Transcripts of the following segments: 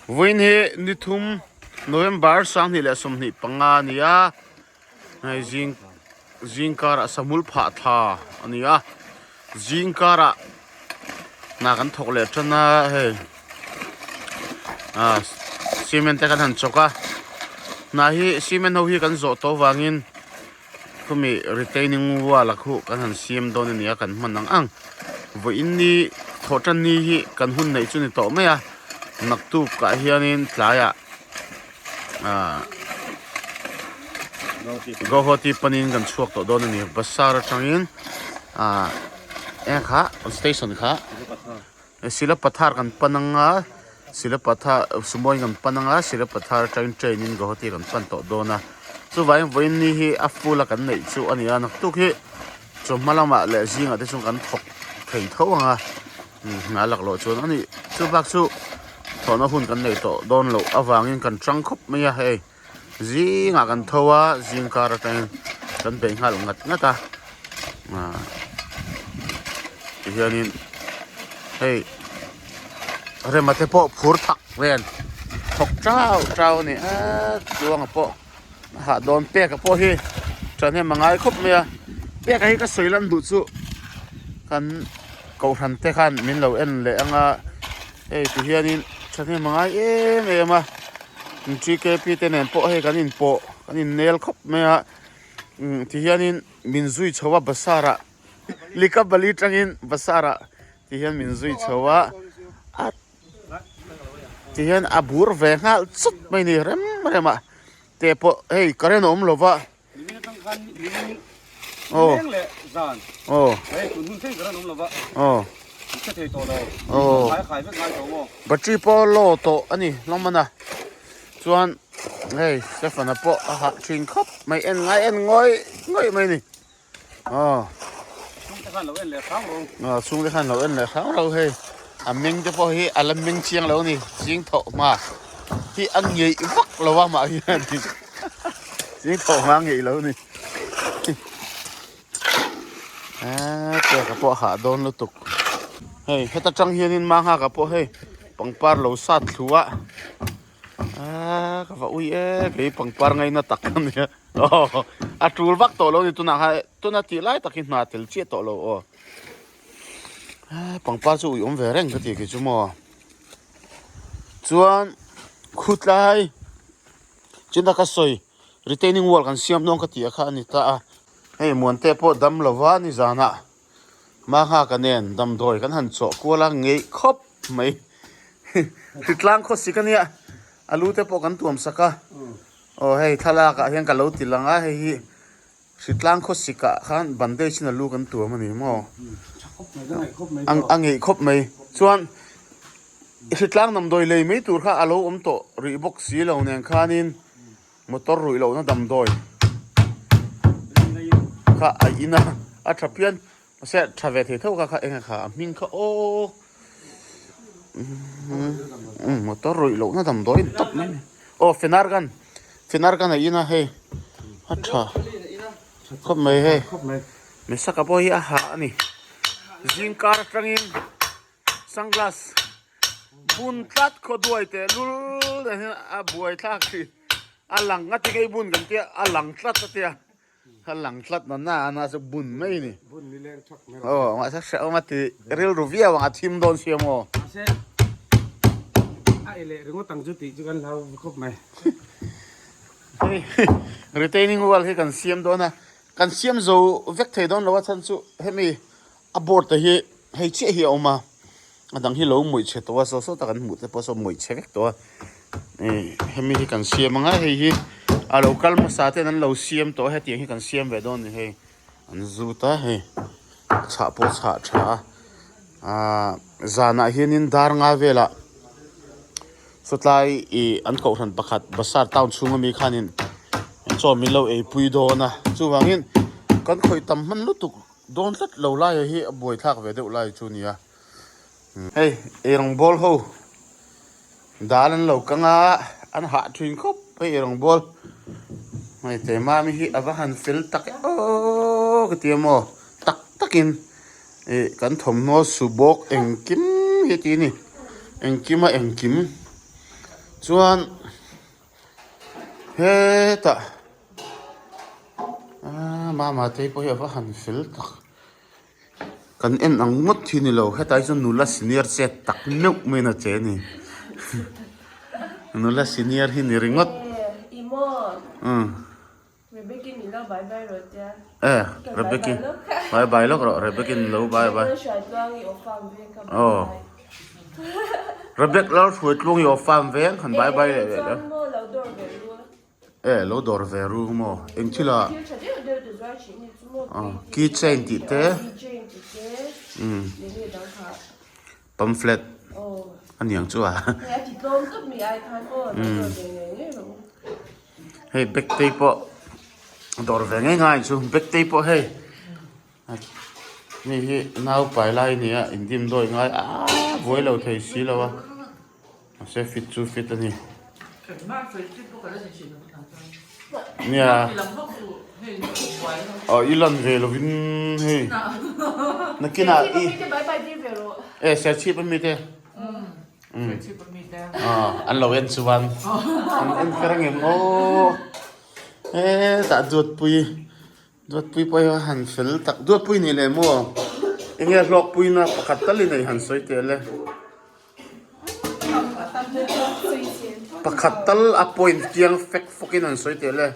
Vawiin hi ni thum November 2025 a ni a, hei zing zing karah sahmul phah thla a ni a, zing karah hna kan thawk leh tan a hei ah cement te kan han chawk a, hna hi cement ho hi kan zawh tawh avangin. Khumi retaining wall a khuh kan han siam dawn a ni a kan hman ang ang vawiin ni thawh tan ni hi kan hun neih chu ni tawh mai a naktuk ah hianin tlaiah ahh Guwahati panin kan chhuak tawh dawn a ni Basar atangin ahh eng kha station kha. Silapathar kan pan anga Silapathar Sumo in kan pan anga Silapathar atangin train in Guwahati kan pan tawh dawn a chuvangin vawiin ni hi a full a kan neih chu a ni a naktuk hi chawhma lamah leh zingah te chuan kan thawk thei tho ang a hna laklawh chuan a ni chubak chu thawhna hun kan neih tawh dawn loh avangin kan tang khawp mai a hei. Zingah kan tho a zing kar atangin kan beih nghal ngat ngat a ah tihianin hei rema te pawh phur thak vel thawk chau chau a ni a tluanga pawh a hah dawn peka pawh hi thahnem a ngai khawp mai a peka hi ka sawi lan duh chu kan kohhran te khan min lo en leh ang a hei tihianin thahnem a ngai em em a. Tkp te nen pawh hei kan inpawh kan innel khawp mai a tihianin min zui chho a basar ah Likabali tangin basar ah tihian min zui chho a a tihian a bur ve nghal chut mai a ni rem rem a te pawh hei current a awm lo va. Aw aw aw aw battery pawh low tawh a ni hlawm a chuan hei Stephen a pawh a hah thin khawp mai en ngai en ngawih ngawih mai a ni aw aw chhungte khan lo en leh hrang ro hei a meng te pawh hi a la meng chiang lo a ni zing thawh hma hi a ngeih vak lo a mah hian. Zing thawh hma ngeih lo ni. Eee peka pawh a hah dawn lutuk. Hei heta tang hianin Manghaka pawh hei pangpar lo sat thlu a. Eee ka va ui e kei pangpar ngaina tak a nia. Aw a tul vak tawh lo ni tunah khan tuna tih lai tak hi hna tel chiah tawh lo aw. Eee pangpar chu ui awm ve reng ka ti kei chu maw. Chuan khutlai. China ka sawi retaining wall kan siam dawn ka tih kha a ni ta a, hei Muante pawh dam lova nizanah Manghaka nen damdawi kan han chawh kual a ngeih khawp mai hritlang khawsik a nia a lu te pawh kan tuam sak a aw hei thlalak ah hian ka lo ti lang a hei hi hritlang khawsik ah khan bandage in a lu kan tuam a ni maw a ngeih khawp mai chuan. I hritlang damdawi lei mai tur kha a lo awm tawh rih bawk si lo nen khanin motor ruih lohna damdawi kha a in a, a tha phian mahse tha ve thei tho kha kha eng kha a hming kha aw motor ruih lohna damdawi a ni tawp mai a ni aw fenargan fenargan a in a hei a tha khawp mai hei Mesaka pawh hi a hah a ni zingkar atangin. Sunglass bun tlat khaw duai teh lul nen hian a buai thlak thin a lang a tingei bun kan tia a lang tlat a tia a lang tlat na na na chu bun mai a ni aw mahse hrehawm a ti rilru viau ang a thim dawn sia maw mahse a e leh ringawt ang chu tih chu kan hlau khawp mai hei retaining wall hi kan siam dawn a kan siam zo vek thei dawn lo a chhan chu hemi A board te hi hei chiah hi a awm a a dang hi lo mawih chhe tawh a saw saw tak an hmuh te pawh saw mawih chhe vek tawh a ih hemi hi kan siam ang a hei hi a lo kal hmasa ten an lo siam tawh a hetiang hi kan siam ve dawn a ni hei an zut a hei chhah pawh a chhah tha a ahh zanah hianin dar nga velah sawtlai ih an kohhran pakhat Basar town chhunga mi khanin chaw min lo eipui dawn a chuvangin kan khawih tam hman lutuk. Dawn tlat lo lai hi a buai thlak ve deuh lai chu nia. Hei eirawng bawl ho dal an lo kang a, an hah thin khawp hei eirawng bawl. Hei Temami hi a va han fel tak e aw ka ti a maw tak takin ih kan thawmhnaw su bawk engkim hi ti a ni engkima engkim. Chuan hetah aaa mama te pawh hi a va han fel tak. Kan en ang ngawt hi ni lo hetah hi chuan nula senior chet tak meuh maiin a che a ni. Nula senior hi ni ringawt. Umm. E Rebecca bye bye lawk rawh Rebecca in lo bye bye. Aw Rebecca Lalhruaitluang i aw farm veng han bye bye leh leh la. E lo dawr ve ru maw eng thil ah key chain tih te umm pamphlet a niang chu a umm hei bag te pawh dawr ve ngei ngai chu bag te pawh hei mi hi nau pai lai a ni a indim dawi ngai a buai lo thei si lo a. Mahse fit chu fit a ni. Nia. Aw i lan ve lovin hei. Nakinah i. E serchhip ami te. An lo en chuan an en kher angem aw. Hetah Duatpui Duatpui pawh hi a han fel tak Duatpui nih leh maw enge hlawkpuina pakhat tal in ei han sawi teh le. Pakhat tal a point chiang fek fawk in han sawi teh le.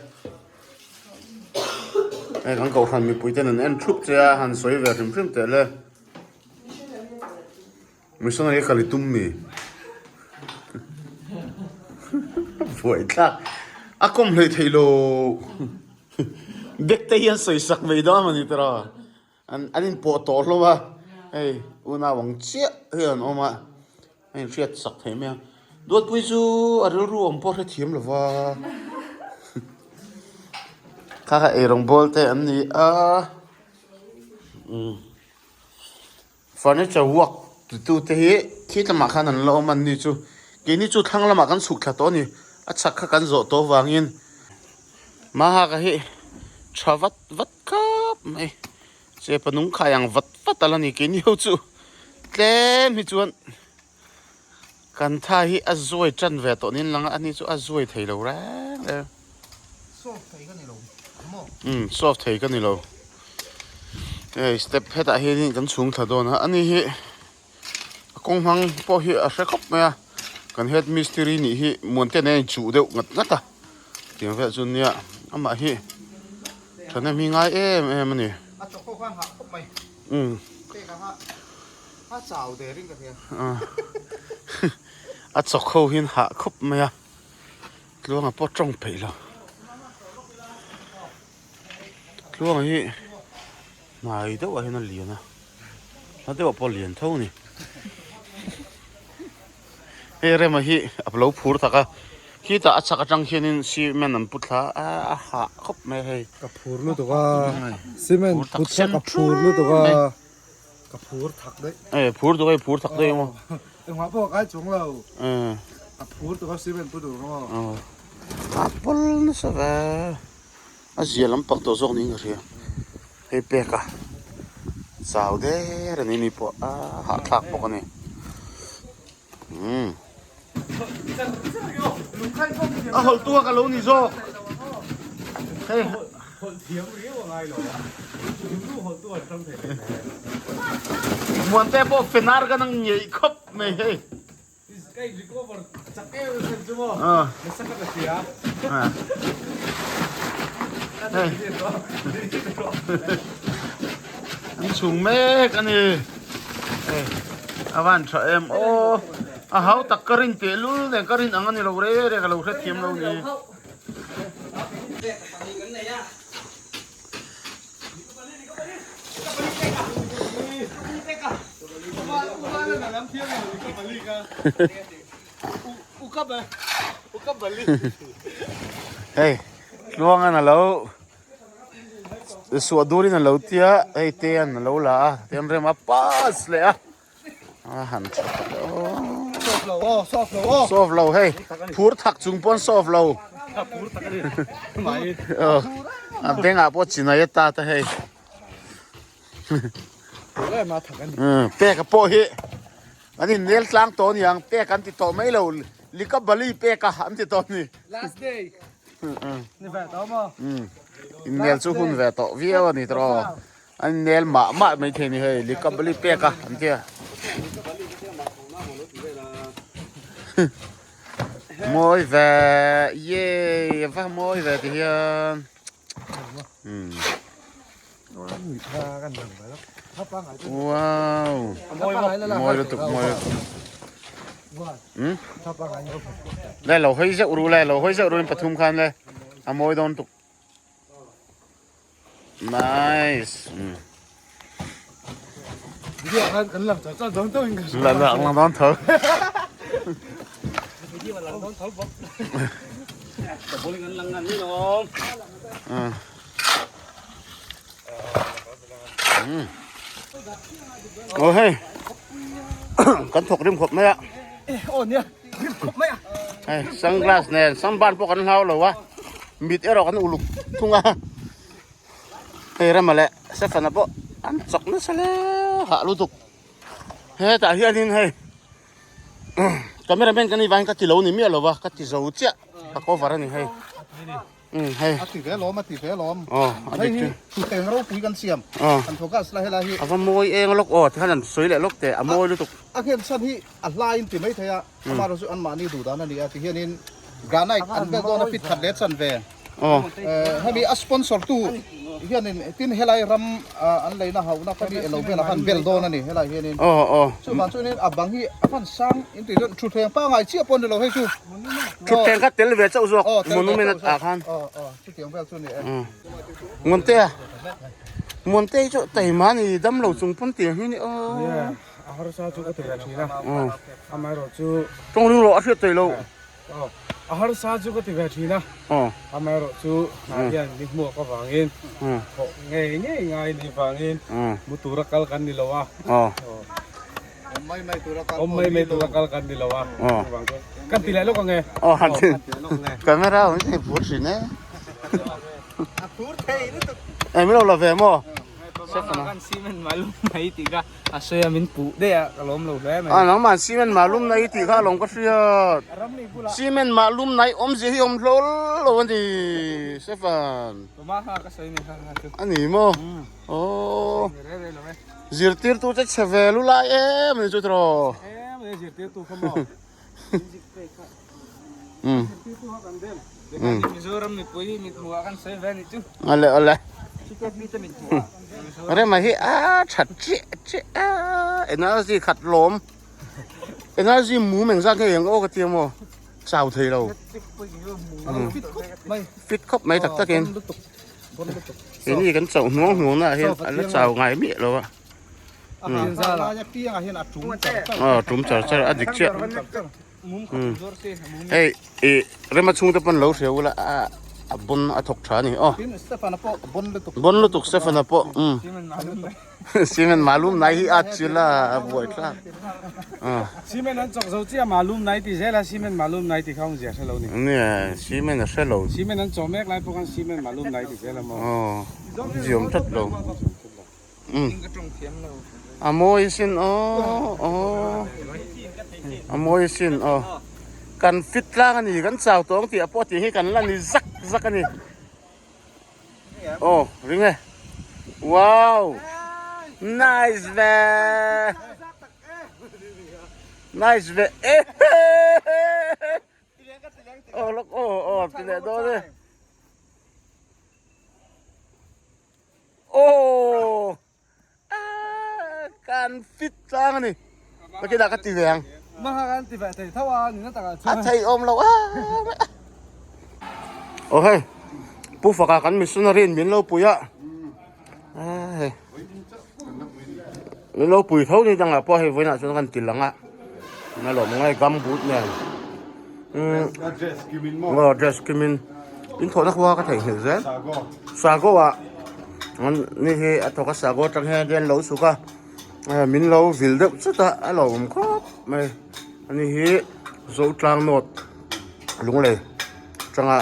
Hei kan kohhran mipui ten an en thup che a han sawi ve hrim hrim teh le. Missionary kal i tum mi? Buai thlak a kawm hlei thei lo. Bek te hian sawi sak mai dawn a ni tawh. An an inpawh tawh hlawm a, hei unau ang chiah hi an awm a, a inhriat sak theih mai a, Duatpui chu a rilru awm pawh hrethiam lo va, kha kha eirawng bawl te an ni a, umm furniture work titu te hi khi lamah khan an la awm a ni chu, keini chu thlang lamah kan chhuk thla tawh a ni, a chhak kha kan zawh tawh avangin mahaka hi tha vat vat. Khawp mai chepa nung khai ang vat vat a la ni keini ho chu tlem hi chuan kan tha hi a zuai tan ve tawh niin lang a ani chu a zuai thei lo reng reng umm soft thei ka ni lo hei step hetah hianin kan chhung thla dawn a ani hi a kawng hmang pawh hi a hre khawp mai a kan head mistiri nih hi muante nen a inchuh deuh ngat ngat a tiang vel chu nia amah hi thahnem hi ngai em em a ni umm a chawk ho hian hah khawp mai a tluanga pawh tawng peih lo tluanga hi hnai deuhah hian a lian a. Hla deuh ah pawh lian tho a ni. Hei rema hi a lo phur tak a, khitah a chhak atang khianin cement an pu thla a, a hah khawp mai a hei. Ka phur lutuk a, cement put kha ka phur lutuk a, ka phur thak daih. E phur tuk a, i phur thak daih emaw. Engmah pawh a kai chuang lo, a phur tuk a cement pu tur kha maw. A pawl nasa ve, a zia lampang tawh zawk niin ka hria. Hei pek a chau der a ni ni pawh a hahthlak bawk a ni umm a hawlh tu a ka lo ni zawk hei Muante pawh fenar ka nang ngei khawp mai hei. An chhung mek a ni a van tha em aw a hau tak ka rin teh lul nen ka rin ang a ni lo reng reng a lo hrethiam lo ni. Hei tluangan a lo suah durin a lo tia hei te an a lo la a tian rem a pass leh a a han tha solve lo hei phur thak chung pawn solve lo a bengah pawh chinai a tat a hei peka pawh hi an innel tlang tawh a niang pek an ti tawh mai lo. Lika bali pek a an ti tawh a ni. Last day. Ni ve tawh maw? Innel chu hun ve tawh viau a ni tawh. An innel mah mah mai thei ni hei lika bali pek a an tia. Mawi ve yay a va mawi ve ti hian. Wow mawi lutuk mawi lutuk le lo hawi zeuh ru le lo hawi zeuh ru in pathum khan le a mawi dawn tuk nice la la lang dawn tho Ồ hei kan thawk rim khawp mai a hei sunglass nen sunburn pawh kan hlau lo a mit erawh kan uluk thung a hei rama leh Stephen-a pawh an chawk nasa hle hah lutuk hetah hianin hei cameraman ka nih vangin ka ti lo ni miah lo va ka ti zo chiah ka cover a ni hei. Hei. A ti ve lawm, a ti ve lawm. Aw, a dik chu. Hei hi thuteng ropui kan siam. Aw. Kan focus la helai hi. A va mawi eng lawk aw, tikhan an sawi leh lawk teh, a mawi lutuk. A nghen chhan hi a hlaiin ti mai thei a, amaherawhchu chu anmahni duh dan a ni a, tihianin granite an vel dawn a fit khat leh chan ve. Aw. Hemi a sponsor tu hianin tin helai ram an leina hauhna kha mi elo velah khan bel dawn a ni helai hianin. Aw aw. Chuvang chuanin a bang hi a van sang in tih chuan thutthleng pangngai chiah pawh a ni lo hei chu. Thutthleng kha tel ve chauh zawk monument ah khan. Chutiang vel chu a ni e. Muante a Muante hi chu taima ni dam lo chung pawn tiang hi ni aw. Nia a harsa chu ka ti ve thin a amaherawhchu. Tawng ring rawh a hriat thei lo. A harsa chu ka ti ve thin a amaherawhchu hnah hian ni hmuak avangin thawh ngei ngei ngai ni vangin mu tura kal kan ni lo a. Awm mai mai tura kal kan ni lo a chuvang chuan kan ti leh lawk ang e. Aw han ti camera awm hi phur thin e. A phur thei lutuk. Eng min lo la ve maw? Kan cement malum mai tih kha a sawi a min puh daih a ka lawm lo hle mai. A nangmah cement malum nai tih kha alawm ka hriat. Cement malum nai awmzia hi awm hlawl lo a ni Stefan. Tuma kha ka sawi ni kha kha chu. A ni maw? Aww. Zirtirtu te chhe ve lu lai em ani chu tiraw. Em ani zirtirtu kha maw. Zirtirtu kha kan dem. Mizoram mipui mit hmuh ah kan sawi ve ani chu. Awle awle. Ticket mi te mit hmuh ah. Rema hi a that chiah chiah a energy khat lawm. Energy mum engzat nge eng aw ka tia maw. Chau thei lo. Fit khawp mai tak takin. Keini kan chauh hnuang hnuang na ah hian a la chau ngai miah lo a. Aw tum char char a dik chiah. Hei i rema chhungte pawn lo hria ula a a bon a thawk tha a ni aw. Bon lutuk Stephen-a pawh. Cement malum nai hi a chil a a buai thlak. Cement an chawk zo chiah malum nai ti zel a cement malum nai ti kha awm zia hre lo ni. Nia cement a hre lo. Cement an chawh mek lai pawh khan cement malum nai ti zel a maw. Aw ziawm that lo. A mawi sin aw aw a mawi sin aw kan fit tlang a ni kan chau tawng tih a pawh tih hi kan la ni zak zak a ni. Aw ring e wow nice ve nice ve e aw lawk aw aw ti leh dawn e aw kan fit tlang a ni pakina ka ti ve ang Maha kan ti ve thei tho a ni na takah chuan a thei awm lo a aw hei pu faka kan missionary in min lo pui a hei min lo pui tho ni dangah pawh hei vawiinah chuan kan ti lang a na lawm ngai gumboot nen aw dress kimin in thawhna khua ka theihnghilh zel sago ah ni hi a thawk a sago atang hian hian lo chhuk a min lo vil deuh chut a a lo awm khawp mai ani hi Zotlang North Lunglei atanga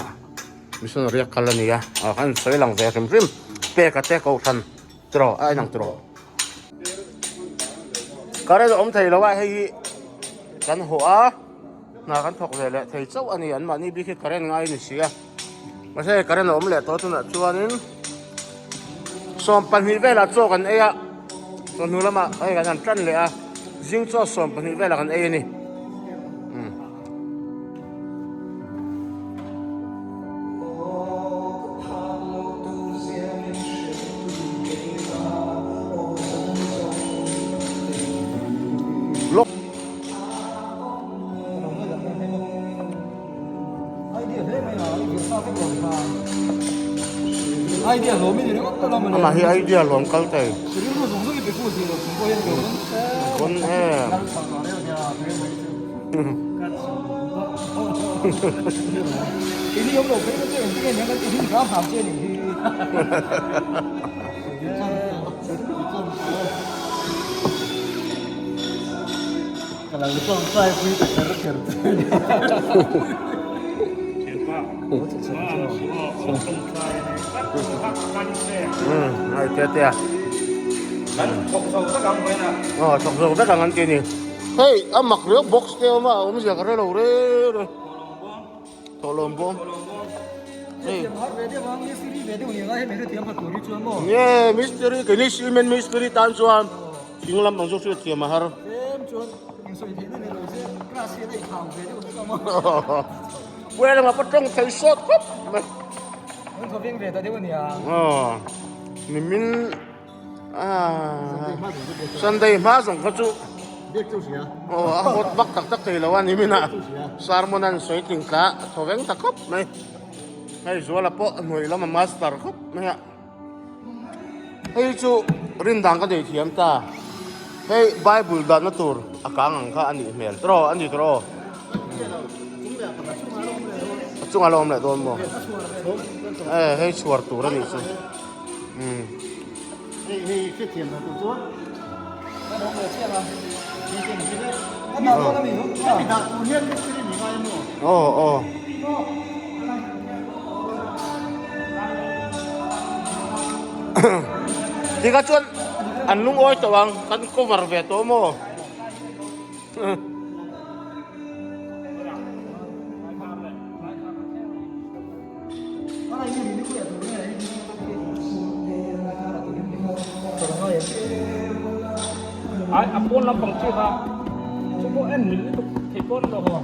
missionary a kal a ni a ah khan sawi lang ve hrim hrim pek a te kohhran tiraw a inang tiraw current a awm thei lo a hei hi kan hawh a. Hna kan thawk ve leh thei chauh a ni, anmahni bik hi current ngai a ni si a. Mahse hei current a awm leh tawh tunah chuanin 12 velah chaw kan ei a, chawhnu lamah hei kan han tan leh a, zing chaw 12 velah kan ei a ni. Amah hi idea lawm kal thei. Bon em. Ai te te a. Ờ, thawk zo vek ang an ti a ni. Hei, a mak riau box te awm a, a awmzia ka hre lo reu reu. Thawhlawm bawm. Hei. Nge mistiri keini cement mistiri tan chuan thing lam ang chu hriat thiam a har. Puia lamah pawh tawng thei sawt khawp mai. Aw nimin Sunday hma zawng kha chu aw a hawt vak tak tak thei lo a nimin ah sermon an sawi tling tla a thaw veng ta khawp mai. Hei Zuala pawh a hnuai lama master khawp mai a. Hei chu rin dan ka nei thiam ta. Hei Bible danna tur a kang ang kha a nih hmel tawh a ni tawh. A chungah la awm leh dawn maw? E hei chhuar tur a nih chu. Umm. Aw aw. Tikha chuan an lungawi tawh ang kan cover ve tawh maw? A pawn lampang chi kha chu pawh en mil lutuk thei pawn lo haw.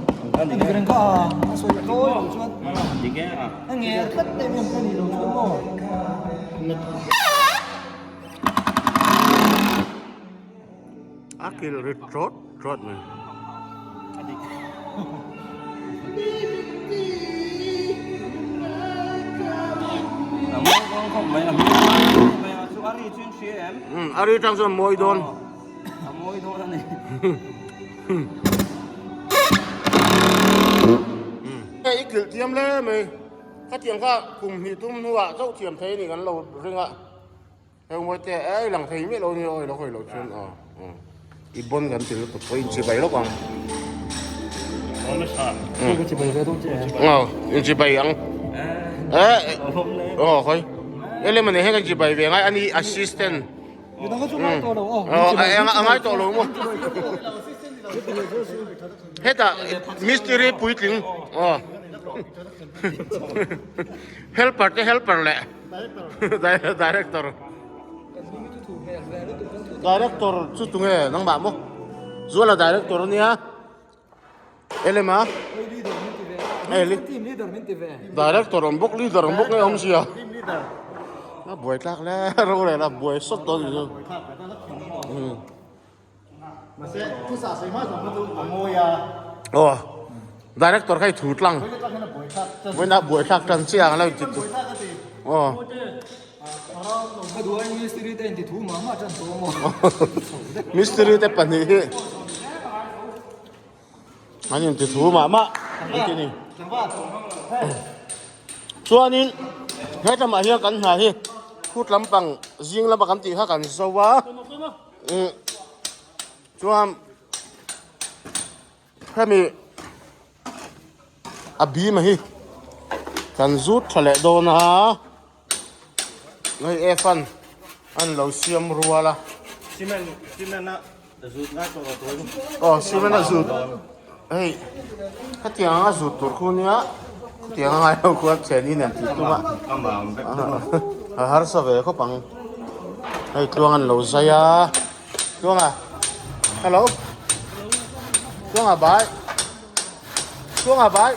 A kil ri trawt trawt mai. A ri tang chuan mawi dawn. A mawi dawn a ni. I kilh thiam hle mai. Khatiang kha kum hnih tum hnuah chauh thiam thei a ni kan lo ring a. Heng mawi te ei lang thei miah lo ni awi lo hawi lo chuan aw i bon kan ti lutuk pawh inchi bai lawk ang aw inchi bai ang eh aw khawi ele mane heng inchi bai ve ngai ani assistant aw a ngai tawh lo maw hetah mistiri puitling aw helper te helper leh Director Director chu tunge nangmah maw Zuala director ania Elema Director awm bawk leader awm bawk nge awm sia a buai tlak le rorel a buai sawt dawn ni chu. Aw director kha i thu tlang vawiin a buai thlak tan chiah ang lo inti tu aw mistiri te pahnih hi an inti thu mah mah an ti ni chuanin hetlama hian kan hna hi phut lampang zing lama kan tih kha kan zo a. Chuan hemi a bim hi kan zut tha leh dawn a hei e fan an lo siam rual a cement cement a zut ngai tawh lo tur aw cement a zut. Hei hetiang anga zut tur khu nia khutiang anga lo khuan chheni nen tih tum a a harsa ve khawp ang hei tluang an lo zai a tluanga hello tluanga bai tluanga bai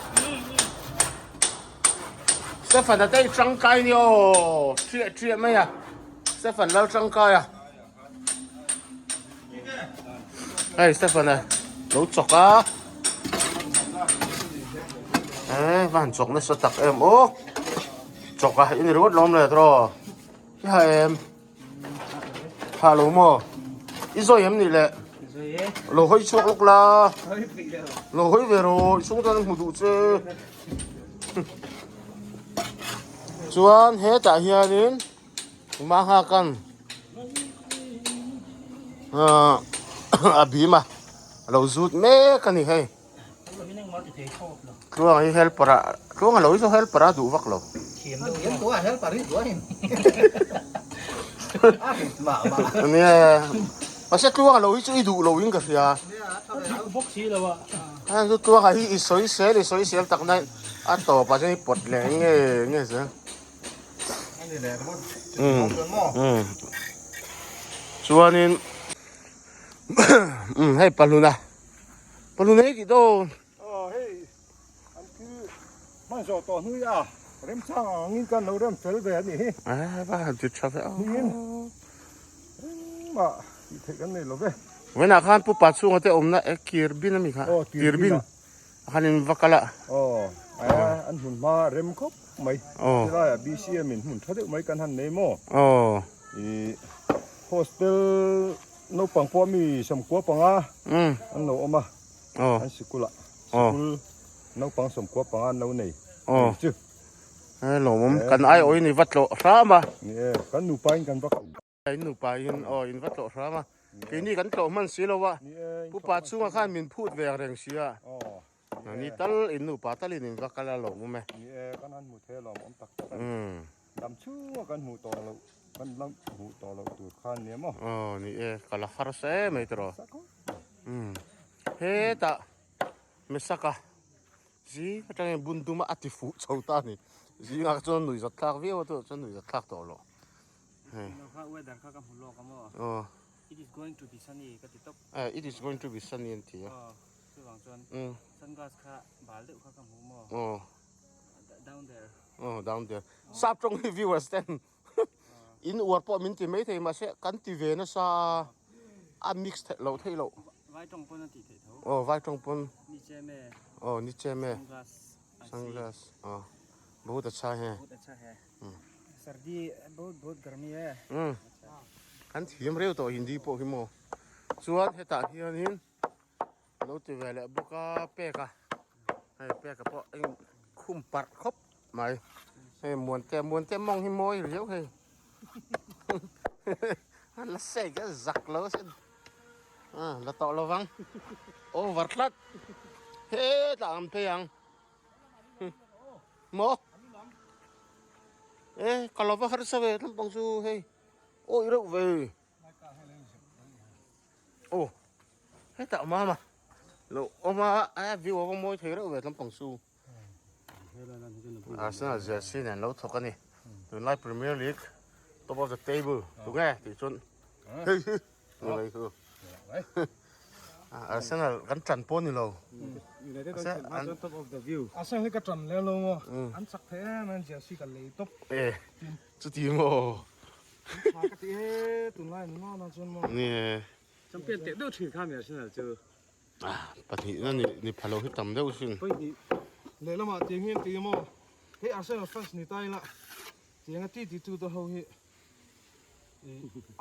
Stephen a te i tangkai ni aw triah triah mai a Stephen lal tangkai a. Hei Stephen a lo chawk a eh va han chawk nasa tak em aw chawk a in ringawt lawm le tawh i ha em ha lo maw i zawi em nih le lo hawi chhuak lawk la lo hawi ve rawh i chhung tan hmu duh che chuan hetah hianin. Hma khan a bim a a lo zut mek a ni hei tluang hi helper ah tluang a lo hi chu helper a duh vak lo nia mahse tluang a lo hi chu i duh lo in ka hria a chu tluang a hi i sawi sel i sawi sel tak na a tawp ah chuan i pawt leh nge nge zel. Chuanin hei pahluna pahluna hi tih dawn aw hei an thil hman zawh tawh hnui a remchang angin kan lo rem fel ve a nih hi a va han ti tha ve aw engmah tih theih kan nei lo ve vawiinah khan pu pa chhunga te awmna e kirbin ami kha kirbin a khan in va kal a aw an hmun hma rem khawp mai helai ah BCM in hmun tha deuh mai kan han nei maw ih hostel naupang pawh mi sawmkua panga an lo awm a an sikul ah sikul naupang sawmkua panga an lo nei chu lawmawm kan aiawh in i va tlawh hram a ni e kan nupa in kan va In nupa in aw in va tlawh hram a, keini kan tlawh hman si lo a, pupa chhungah khan min phut ve ang reng si a, ni tal in nupa tal in in va kal a lawm awm e. Ni e, kan han hmu thei alawm awm tak tak a ni. Lam chhunga kan hmuh tawh loh, kan la hmuh tawh loh tur kha a nia maw? Aw ni e, ka la harsa em mai tawh. Hetah Mesaka zing atangin bun duma a ti fuh chho ta a ni, zingah chuan nuihzat thlak viau a tunah chuan nuihzat thlak tawh loh. It is going to be sunny ka ti tawp. Eh, it is going to be sunny an ti a. Aw, chuvang chuan sunglass kha bal deuh kha ka hmu maw? Aw. Down there. Aw, down there. Sap tawng hi viewers ten in uar pawh min ti maithei mahse kan ti ve nasa a mix theih loh theih loh. Vai tawng pawn a tih theih tho. Aw, vai tawng pawn. Niche me. Aw, niche me. Sunglass. Sunglass. Aw, bahut acha hai. Bahut acha hai. Sardi bahut bahut garmi hai. Umm kan thiam reuh tawh Hindi pawh hi maw chuan hetah hianin lo ti ve leh bawk a pek a hei pek a pawh a in khum parh khawp mai hei muante muante mawng hi mawi riau hei a la sek a zak lo asin a la tawh lovang over tlat hetah an phei ang. Maw? E, ka lo va harsa ve lampang chu hei. Awi reuh ve. Aw, hetah awm a ma. Lo awm a, a view a va mawi thei reuh ve lampang chu. Arsenal jersey nen lo thawk a ni. Tunlai Premier League top of the table tunge tih chuan hei hi. Ni mai chu. Arsenal kan tan pawh ni lo. United an khelh hma chuan top of the view. Arsenal hi ka tan lem lo maw. An chak thei em em jersey ka lei top. E chuti maw. Tha ka ti e tunlai ni maw na chuan maw. Ni e. Champion teh deuh thin kha mi Arsenal chu. Pahnih na ni ni pha lo hi tam deuh sin. Pahnih lehlamah tiang hi an ti maw. Hei Arsenal fans ni ta ila tiang a ti ti tu te ho hi.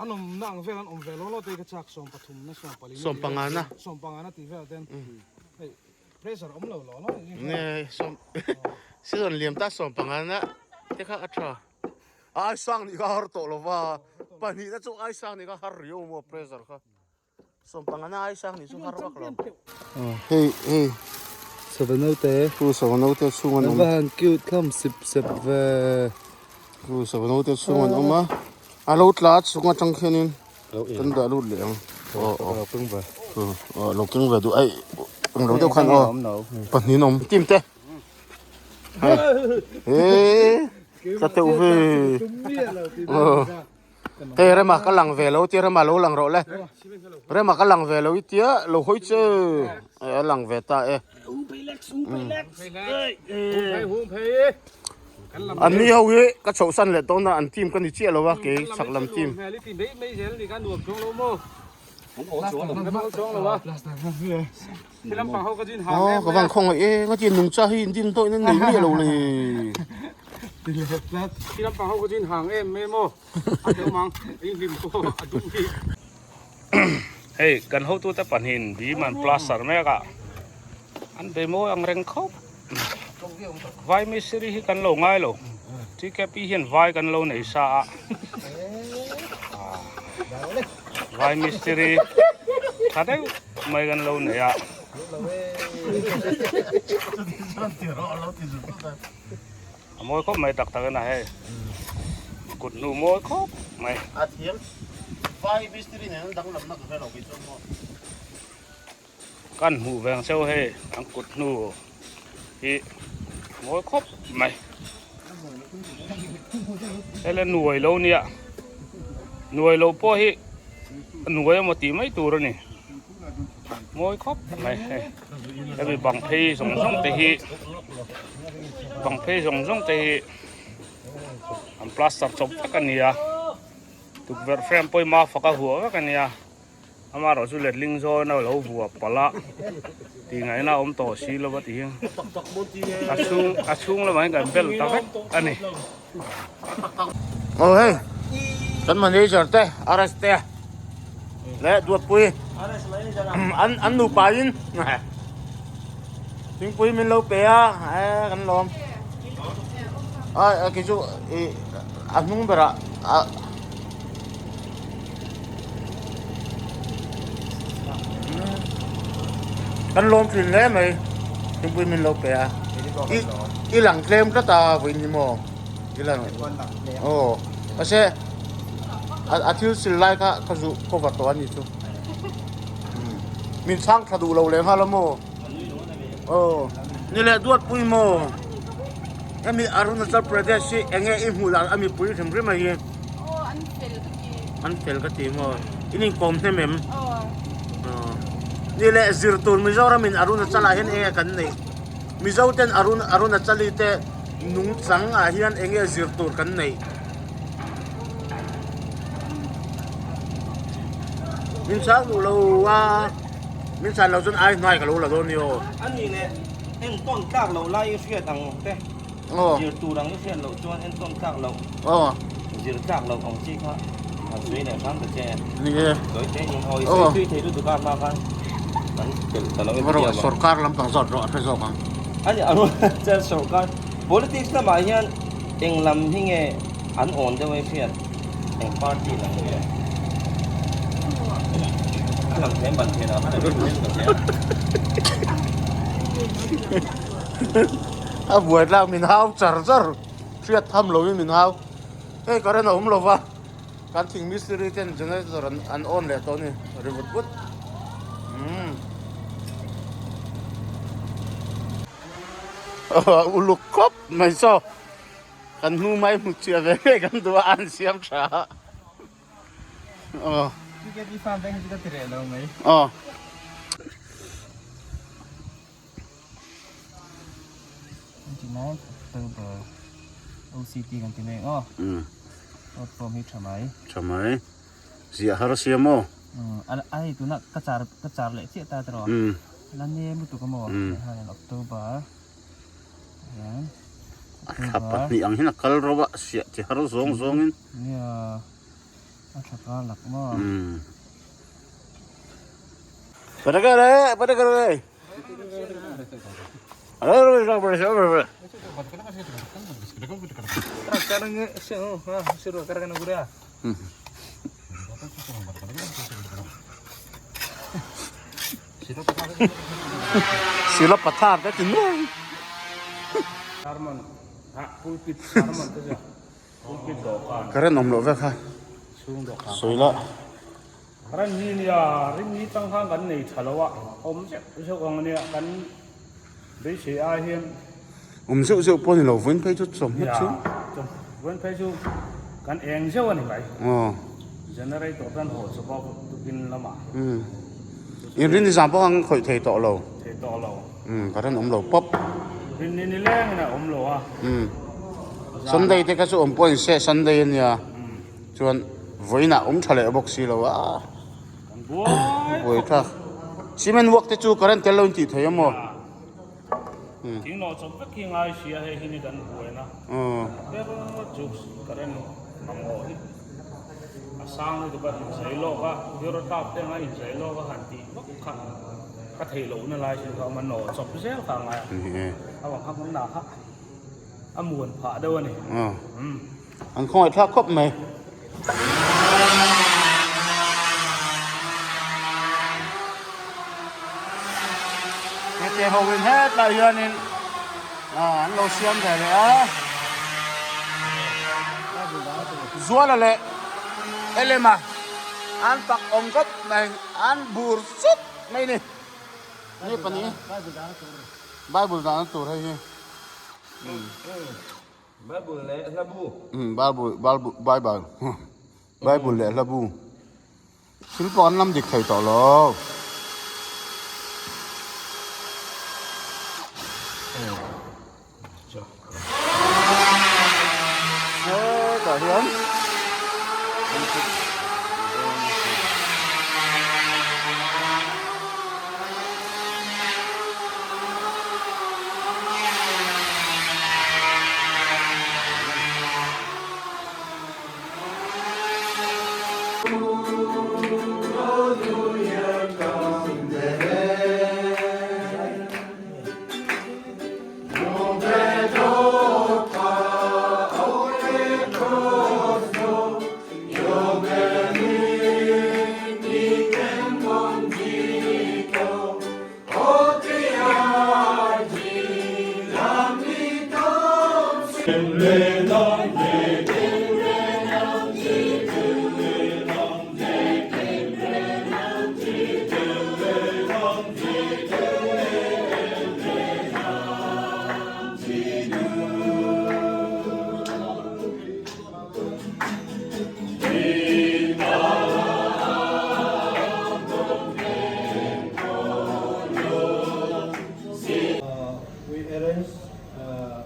An awmna ang vel an awm ve lo lo te hi ka chak 34 na 14 15 na 15 na tih vel ten hei pressure awm lo lo lo ni ne sawm season liam ta 15 na te kha a tha ai sang ni kha har tawh lo va pahnih na chu ai sang ni kha har riau maw pressure kha 15 na ai sang ni chu har vak lo hei hei Sava naute chu sava naute chhung an awm va han cute hlawm sip sep ve chu sava naute chhung an awm a a lo tla chhung atang khianin kan dah lut leh ang aw aw lo keng ve aw lo keng ve duh ai Ang lo deuh khan aw pahnih an awm team te he ka teuh ve hei rema ka lang ve lo tia rema lo lang rawh le rema ka lang ve lo i tia lo hawi che a lang ve ta e an ni ho hi ka chhoh san leh tawh na an team ka ni chiah lo a kei chhak lam team. Aw ka van khawngaih e ngatin nungcha hi in din tawh in an nei miah lo le. Hei kan hotute pahnihin bim an plaster mek a an be mawi ang reng khawp vai mistiri hi kan lo ngai lo TKP hian vai kan lo nei sa a. Vai mistiri tha deuh mai kan lo nei a. A mawi khawp mai tak tak in a hei. Kut hnu mawi khawp mai. A thiam vai mistiri nen an danglam na ka hre lo kei chuan maw. Kan hmuh veng cheu hei an kut hnu hi mawi khawp mai hei le nuai lo nia nuai lo pawh hi nuai emaw tih mai tur a ni mawi khawp mai hei hemi bang phei zawng zawng te hi bang phei zawng zawng te hi an plaster chawp vek a ni a tukverh frame pawimawh a fak a huah vek a nia. Amaherawh chu letling zawn a lo vuah palh a tih ngaihna a awm tawh si lo a ti hian a chhung a chhung lamah hian kan bel ta vek a ni. Aw hei kan manager te RS te leh Duatpui an an nupa in thingpui min lo pe a e kan lawm a kei chu ih a hnung berah ah. Kan lawm thin hle mai thingpui min lo pe a i i lang tlem tlat a vawiin hi maw i lang aw mahse a thil sil lai kha ka zuh cover tawh a ni chu min chhang tha duh lo leh nghal a maw aw ni leh duatpui maw hemi Arunachal Pradesh hi eng nge i hmuh dan a mipui hrim hrim a hi. Aw an fel ka ti. An fel ka ti maw? In inkawm hnem em? Aw. Aw. Ni leh zir tur Mizoram in Arunachal ah hian enge kan neih? Mizo ten Arun Arunachali te nungchang ah hian enge zir tur kan neih? Min chhang duh lo a, min chhan loh chuan ai hnuai ka lo la dawn ni aw. Ani leh entawn tlak loh lai i hriat ang te. Aw. Zir tur ang i hriat loh chuan entawn tlak loh. Aw. Zir tlak loh ang chi kha han sawi leh hram ta che. Ni e. Sawi te in aw i sawi tui thei lutuk a hma khan kan telh ta lo e Rawh sorkar lampang zawt rawh a hre zawk ang. Ani a rual chuan sorkar politics lamah hian eng lam hi nge an awn deuh a i hriat eng party lam nge a lang hle ban thei lah khan a rin rin ta che a. A buai tlak min hau char char hriat tham lovin min hau hei current a awm lova kan thing mistiri ten generator an an on leh tawh a ni ri vut vut umm uluk khawp mai saw kan hnu mai hmu chiah ve ngei kan duh a an siam tha a aw aw. 29 October OCT kan ti mek aw platform hi tha mai tha mai ziah har sia maw a hei tuna ka char ka char leh chiah ta tiraw la nem lutuk a maw hian October hian a thla pahnih ang hian a kal ro a siah chi har zawng zawngin nia a thla kar lak maw Padagare padagare Sila pathar te ti nuai. Current awm loh vek kha. Sawi la. Ran hi nia ring hi chang khan kan nei tha lo a, awm zeuh zeuh ang ania kan beisei ai hian. Awm zeuh zeuh pawh a ni lo, vawiin phei chu chawhma chu. Nia, vawiin phei chu kan eng zeuh a ni mai. Generator tan haw chawp a tukin lamah. Inrin zan pawh khan khawih thei tawh lo. Thei tawh lo. Current awm lo pawp. Rin ni nileng in a awm lo a. Sunday te kha chu awm pawh in se Sunday a nia. Chuan vawiinah awm tha leh bawk si lo a. Kan buai. Buai thlak. Cement work te chu current tel lo in tih thei a maw? Thing nawh chawp vek hi ngai sia hei hi ni kan buaina. Ber chu current mamawh hi a sang lutuk a inzai lawk a, bureaucrat te anga inzai lawk a han tih vak kha ka theih lohna lai chu kha a awm a, nawh chawp zel kha a ngai a. A vang kha kan nah kha a muan phah deuh a ni. An khawngaih thlak khawp mai. Hete ho in hetlai hianin an lo siam ve leh a. Zuala leh Elema an pak awm khawp mai, an bur zet mai ni. Ni pahnih Bible dahna tur hei hi. Bible leh hla bu. Umm Bible Bible Bible Bible leh hla bu. Thil pawh an lam dik thei tawh lo. Hetah hian We arrange uh,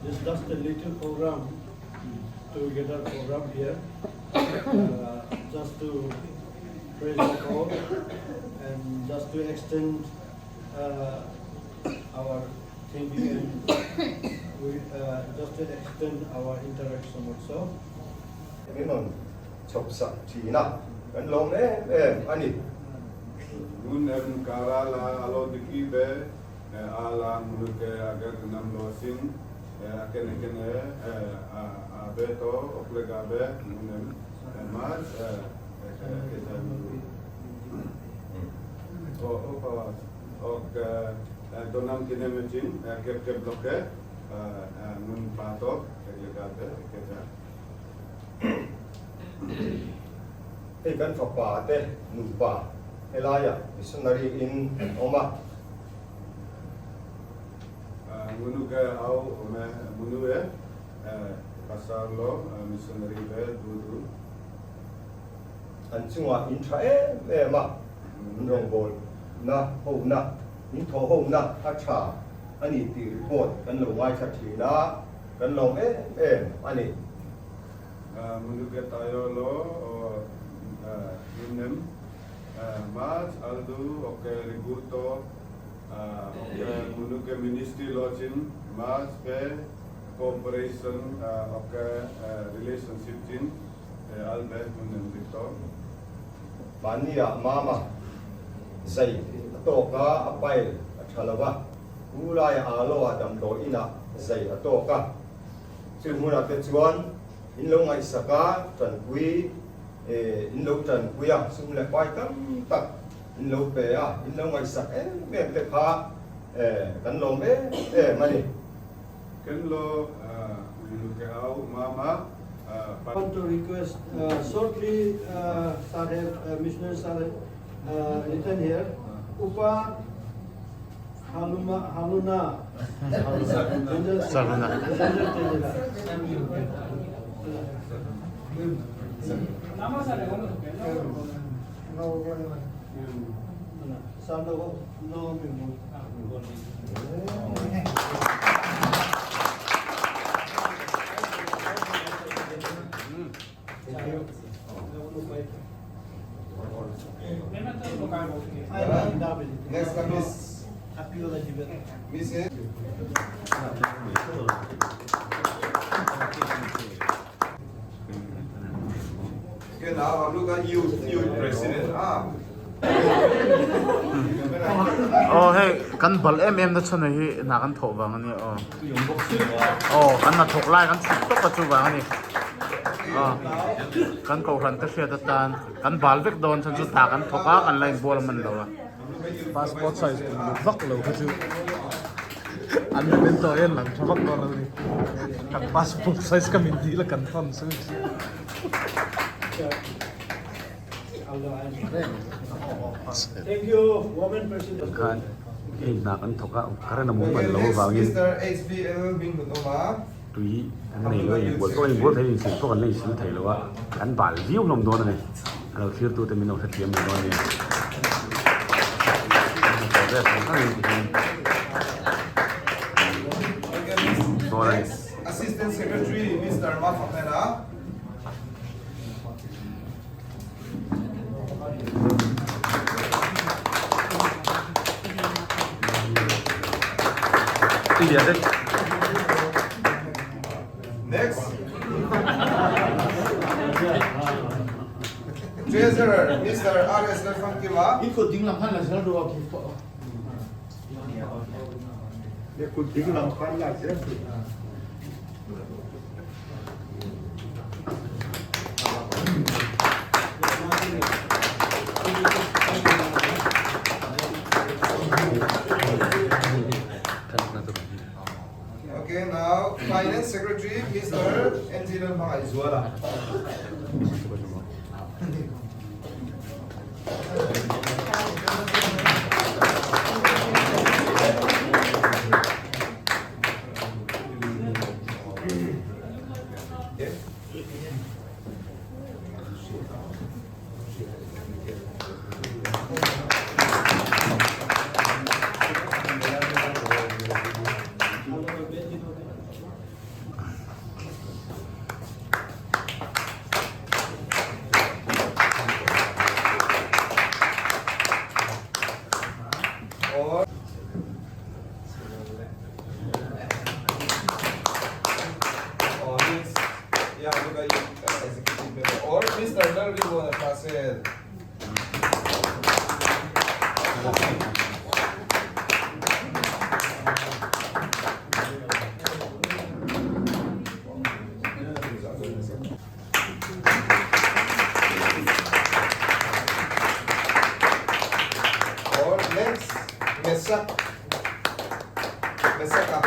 this just a little program together program here uh, just to praise the God and just to extend uh, our thinking and we uh, just to extend our interaction also. Min rawn chhawp sak thin a, kan lawm em em a ni. Ngun em kara la alo diki be a la muluke agar nam lo sing a kene kene a be to oklega be ngun em mas ke ja o o ok donam kine me chin kep kep loke ngun pa to eklega be ke ja. Hei kan fapa te nupa helaiah missionary in an awm a. Munu ke au awm e, munu e pasar lo missionary ve du du. An chungah in tha em em a, in rawngbawlna hona, in thawh hona a tha a ni tih report kan lo ngaithla thin a. Kan lawm em em a ni. Muluke tayo lo Nunem Maj Aldu ok Riguto ok Muluke Ministry lo chin Maj pe Cooperation ok Relationship chin Albe Nunem Rito. Mahnia mama zai a tawk a, a pile a tha lo a. Pu Laia Aloa damdawi inah zai a tawk a, chu hmunah te chuan in lo ngaihsak a, tanpui in lo tanpui a, sum leh pai tam tak in lo pe a, in lo ngaihsak em em te kha kan lawm em em a ni. Ken lo Muluke au mama. Want to request shortly sir have missionary sir written here Upa Haluma Haluna Saluna Next ka Miss Miss Okay, now I'm looking at youth, youth president. Ah. Aw hei kan bal em em na chhan hi hna kan thawh vang ania aw aw kan hnathawk lai kan chhuk tawp a chu vang ani aw kan kohhran te hriat atan kan bal vek dawn chhan chu hna kan thawk a kan la inbual a man lo a passport size tum lut vak lo kha chu an memento hian lang tha vak dawn lo a ni kan passport size ka min dil a kan thawn chu. Thank you women president. Khan hei hna kan thawk a current a mum man lo avangin tui kan nei lo a inbual pawh kan inbual thei insil pawh kan la insil thei lo a kan bal viau hlawm dawn a ni a lo thlir tute min lo hrethiam mai dawn a ni dawn a ni. Assistant Secretary Mister Mafakena. Next. Treasurer Mr. R.S. Lalfamkima. Okay, now Finance Secretary Mr. N.G. Lalhmangaihzuala. Or next, Mesak. Mesaka.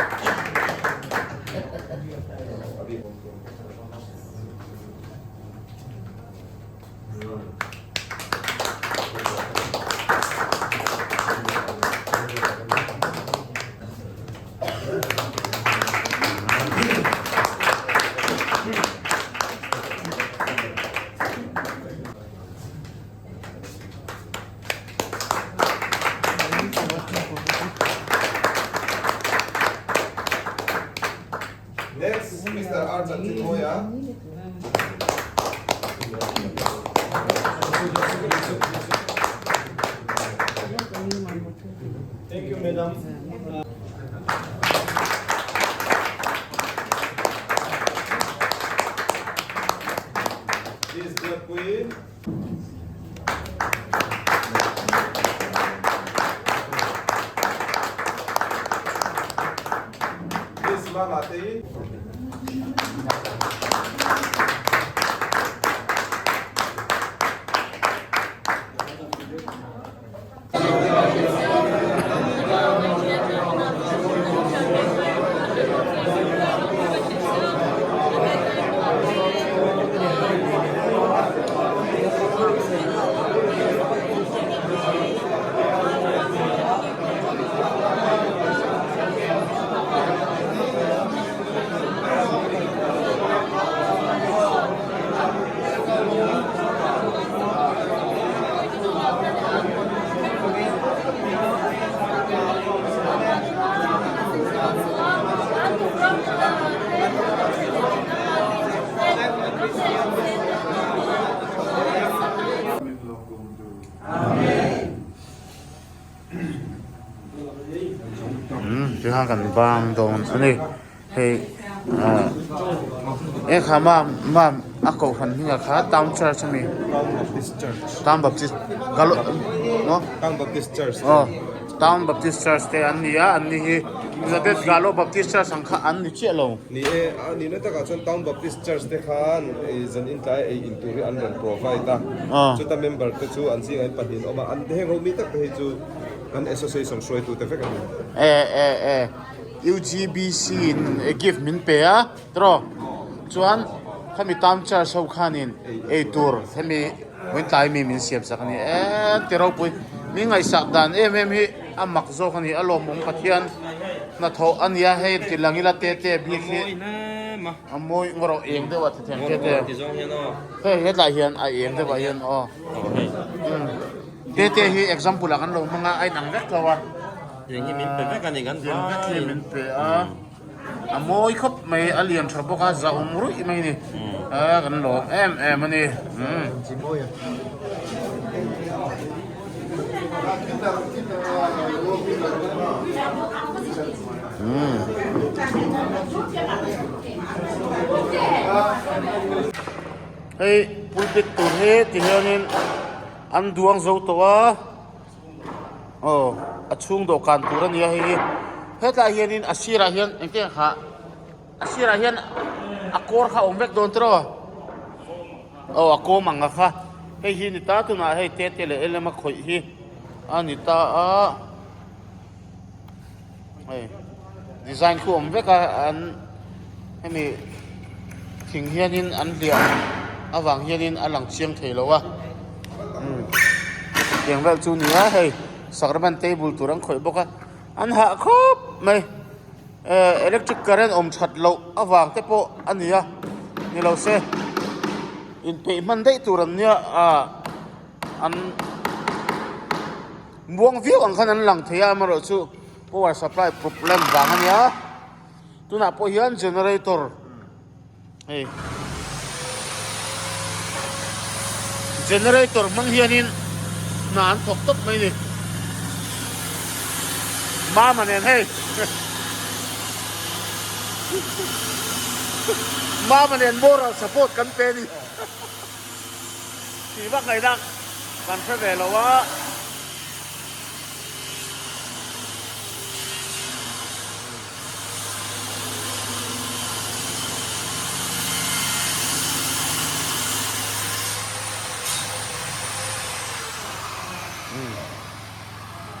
Next, Mr. Arjan Timoya. Thank you, madam. This is the queen. This Mama T. khan kan bang dawn a ni hei ah e kha mam mam a kohhran hmingah kha town church a ni town baptist maw aw town baptist church te an ni a an ni hi Elizabeth Galo Baptist Church ang kha an ni chiah lo. Ni e, a nihna takah chuan Town Baptist Church te khan zan in tlai ei in tur hi an rawn provide a, chuta member te chu an zingah in pahnih an awm a, an heng ho mi tak te hi chu kan association hruaitu te vek a ni. E e e UGBC in gift min pe a tiraw chuan khami Town Church ho khanin ei tur hemi vawiin tlai mi min siam sak a ni e ti ropui min ngaihsak dan em em hi a mak zawk a ni a lawmawm Pathian hnathawh a nia hei ti lang ila te te bik hi a mawi ngaw rawh eng deuh a ti theng te te hei hetlai hian a eng deuh ah hian aw te te hi example ah kan lo hmang a a inang vek lo a Tiang hi min pe vek a ni kan vek hi min pe a. A mawi khawp mai a lian tha bawk a zahawm ruih mai a ni a kan lawm em em a ni umm hei pulpit tur hi ti hianin an duang zo tawh a. Aw a chhung dawhkan tur a nia hei hi hetlai hianin a sirah hian engte kha a sirah hian a kawr kha a awm vek dawn tiraw aw a kawm ang a kha hei hi ni ta tunah hei te te leh lem a khawih hi a ni ta a. Hei design khu awm vek a an hemi thing hianin an hliah avang hianin a lang chiang thei lo a umm tiang vel chu ni a hei sacrament table tur an khawih bawk a an hah khawp mai eh electric current awm that loh avang te pawh a ni a ni lo se inpeih hman daih tur an nia ah an. Muang viau ang khan an lang thei a amaherawhchu power supply problem vang a nia tunah pawh hian generator hei generator hmang hianin hna an thawk tawp mai a ni mama nen hei mama nen moral support kan pe a ni. Tih vak ngaihna kan hre ve lo a.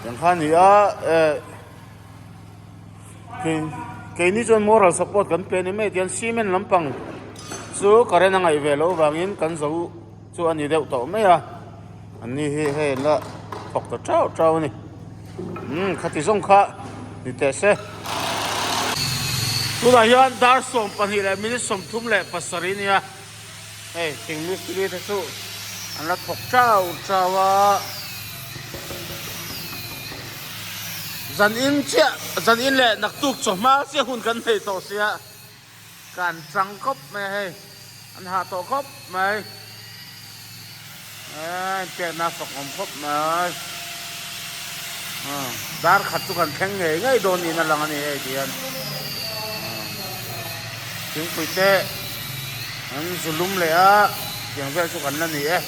Tiang kha a ni a eh keini chuan moral support kan pe a ni mai tihian cement lampang chu current a ngaih ve loh avangin kan zo chu a ni deuh tawh mai a an ni hi hei an la thawk ta tau tau a ni umm khati zawng kha ni teh se tunah hian dar 12 leh minute 37 a nia hei thing mistiri te chu an la thawk tau tau a zan in chiah zan in leh naktuk chawhma chiah hun kan nei tawh sia. Kan chang khawp mai a hei, an hah tawh khawp mai, eee inpekna a fak awm khawp mai, dar khat chu kan thleng ngei ngei dawn niin a lang a ni hei ti hian thingpui te an zu lum leh a tiang vel chu kan la ni e.